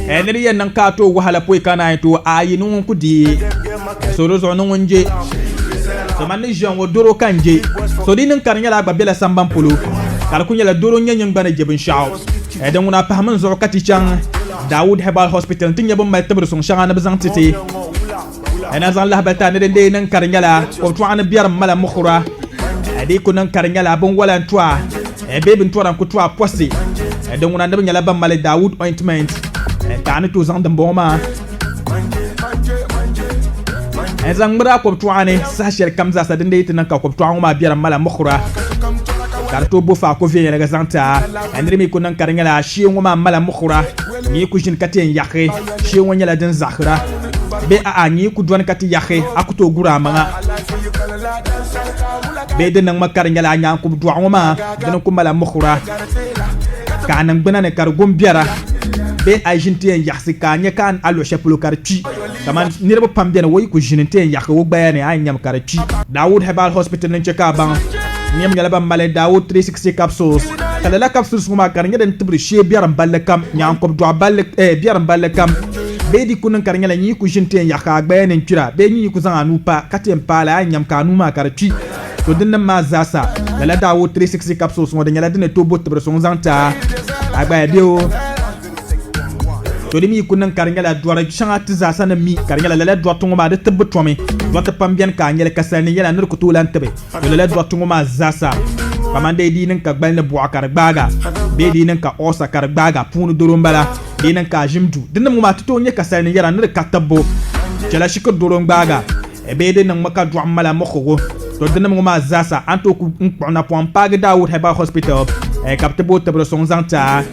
Ni di yɛn niŋ ka a tooi wahala pɔi ka naan yi tooi ayi ni ŋun ku deei so di zuɣu ni ŋun je so man ni ʒiya ŋɔ doro ka n je so di niŋ ka di nyɛla a gba bela samban polo ka di ku nyɛla doro n-nyɛ nyin gba ni je binshɛɣu din ŋuna pahimi n zuɣu ka ti chaŋ Dawood Herbal Hospital nti nya bɛ ni mali tibiri suŋ shɛŋa ni bɛ zaŋ ti ti na zaŋ lahibali ti a ni din dee niŋ ka di nyɛla kɔbitɔɣu ni biɛrim mala muɣira di ku niŋ ka di nyɛla binwala n-to a bee bintɔra n-ku to a pɔsi din ŋuna ni bɛ nyɛla ban mali Dawood ointment ka a ni tooi zaŋ dimbɔŋɔ maa n-zaŋ ŋmiri a kɔbitɔɣu ni saha shɛli kam zaasa din dee ti niŋ ka kɔbitɔɣu ŋɔ maa biɛrim mala muɣira ka di tooi bo faako viɛnyɛliŋga zaŋ ti a ni di mi ku niŋ ka di nyɛla shee ŋɔ maa mala muɣira nyee ku ʒini ka ti yɛn yaɣi shee ŋɔ nyɛla din zaɣisira bee a'a nyee ku dɔni ka ti yaɣi a ku tooi guri a maŋa bee di niŋmi ka di nyɛla a nyaankubi dɔɣu ŋɔ maa dini ku mala muɣira ka a niŋgbuna ni ka di gum biɛra bee a yi ʒini ti yɛn yaɣisi ka a nya ka a luɣ shɛli polo ka di kpi kamani niriba pam beni o yi ku ʒini nti yɛn yaɣigi o gbaya ni a yi nyami ka di kpi. Dawood Herbal Hospital ni n-chɛ ka a baŋ nyam nyɛla ban mali Dawood 360 capsules ka lala capsules ŋɔ maa ka di nyɛ din tibiri shee biɛrim balli kam, nyaankob dɔɣu balli eh biɛrim balli kam bee di ku niŋ ka di nyɛla nyin yi ku ʒini ti yɛn yaɣigi a gbaya ni n-kpira bee nyin yi ku zaŋ a nuu pa ka ti yɛn paai li a yi nyam ka a nuu maa ka di kpi. To dinnim maa zaasa lala Dawood 360 capsules ŋɔ di nyɛla din ni tooi bo tibiri suŋ zaŋ ti a ka a gbaya be o. To di mi ku niŋ ka di nyɛla dɔri shɛŋa ti zaasa ni mi ka di nyɛla lala dɔriti ŋɔ maa di tibbu tomi. Dɔriti pam beni ka a nyɛli ka sali ni yɛla ni di ku tooi lan tibi. To lala dɔriti ŋɔ maa zaasa kamani dee di yi niŋ ka gbali ni buɣa ka di gbaaga bee di yi niŋ ka ɔɔsa ka di gbaaga puuni doro m-bala di yi niŋ ka a ʒim du dinnim ŋɔ maa ti tooi nyɛ ka sali ni yɛra ni di ka tibbu chɛla shikiri doro n-gbaaga bee di niŋmi ka dɔɣim mala muɣisigu. To dinnim ŋɔ maa zaasa a ni tooi ku n-kpuɣi napɔŋ m-paagi Dawood Herbal Hospital ka bɛ ti bo tibiri suŋ zaŋ ti a.